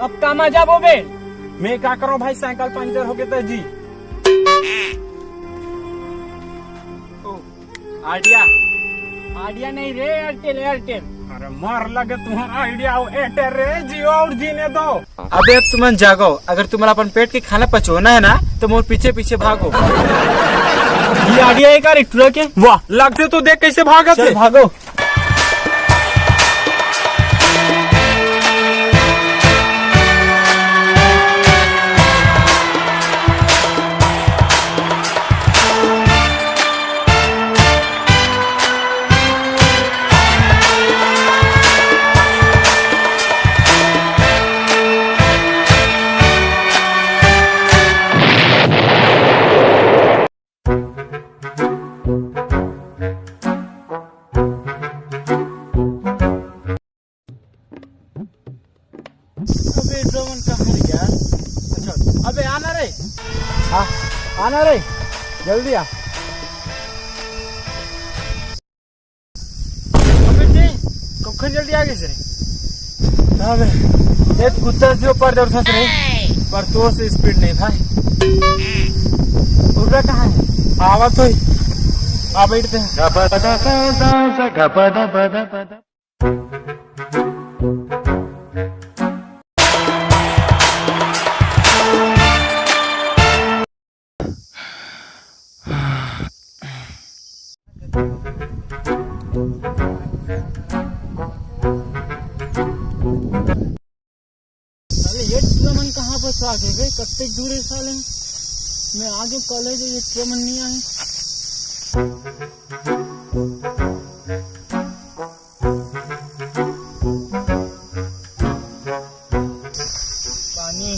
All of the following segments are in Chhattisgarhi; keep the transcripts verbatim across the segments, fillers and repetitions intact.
अब कामा जाबो बे? मैं का करो भाई, साइकिल पंचर हो गए तो जी। ओ, आइडिया। आइडिया नहीं रे, एयरटेल, एयरटेल। अरे मार लगे तुम्हारा आइडिया हो, एयरटेल रे, जियो और जीने दो। अबे तुमन जागो, अगर तुम्हारा अपन पेट के खाना पचोना है ना, तो मोर पीछे पीछे भागो। ये आइडिया है का रे टुरा के? वाह, लगते तो देख कैसे भागत चल, है। भागो। अबे, डोमन कहाँ है यार? अच्छा, अबे, आना रे। हाँ, आना रे, जल्दी आ। अबे, ते कखन जल्दी आ गए रे? अबे, ये कुत्ता जो पर दौड़ता रे, पर तोर से स्पीड नहीं भाई। उर्रा कहाँ है? आवा तो ही। आ बैठते हैं। साले ये टुरा मन कहाँ फंसा के बे? कत्ते दूर है साले। मैं आगे कॉलेज है, ये टुरा मन नहीं आए। पानी।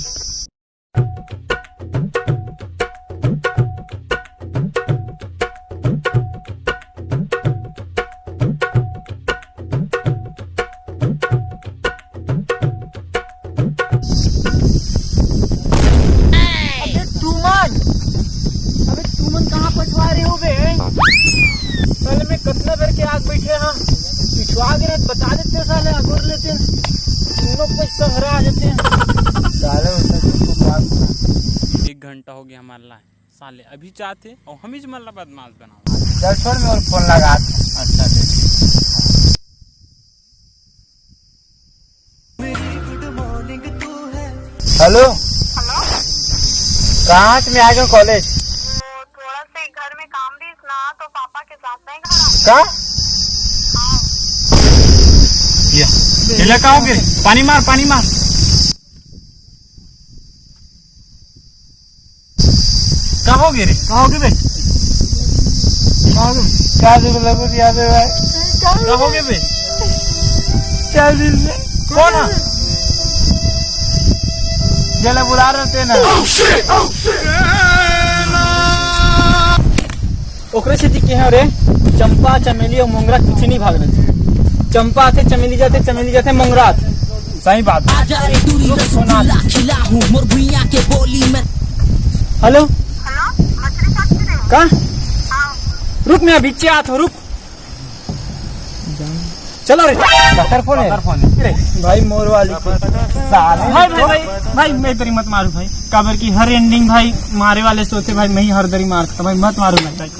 अबे तुमन, अबे तुमन कहाँ पछवा रहे हो बे? साले मैं कतना बेर के आग बैठे हाँ, पिछवा के रहत बता देते साले, अगोर लेते। तुम लोग कोई संग्रह आ जाते हैं। साले उसने तुमको बात सुना। एक घंटा हो गया हमारा line। साले अभी चाहते और हम ही मन ला बदमाश बनाओ। चल छोड़, मैं और फोन लगा। अच्छा, दे। हेलो। हेलो। कहाँ से मैं आ गया कॉलेज? वो थोड़ा से घर में काम भी ना, तो पापा के साथ नहीं खड़ा। का? हाँ। या। ये ले, का हो गए? पानी मार, पानी मार। का हो गए रे? का हो गए बे? का हो गए? का दे बोला कुछ याद है भाई? का हो गए बे? चार दिन में। कौन है? जेला बुला रहे थे ना। ओकरे सेती कहे रे, चंपा, चमेली और मोंगरा कुछ नहीं भाग रहे। चंपा आथे, चमेली जाथे, चमेली जाथे, मोंगरा आथे। सही बात। आजा रे दूरी रसगुल्ला खिलाहूं मोर भुइयां के बोली में। हेलो। हेलो, मछली काट के दे। का? हाँ। रुक, मैं अभी आत हूँ, रुक। चलो रे। पत्थर फोन है। पत्थर फोन है। रे। भाई मोर वाली। साले। भाई, भाई, भाई, भाई, मैं तेरी मत मारू भाई। काबर की हर ending भाई मारे वाले से होथे भाई, मैं ही हर दरी मारता भाई, मत मारू भाई।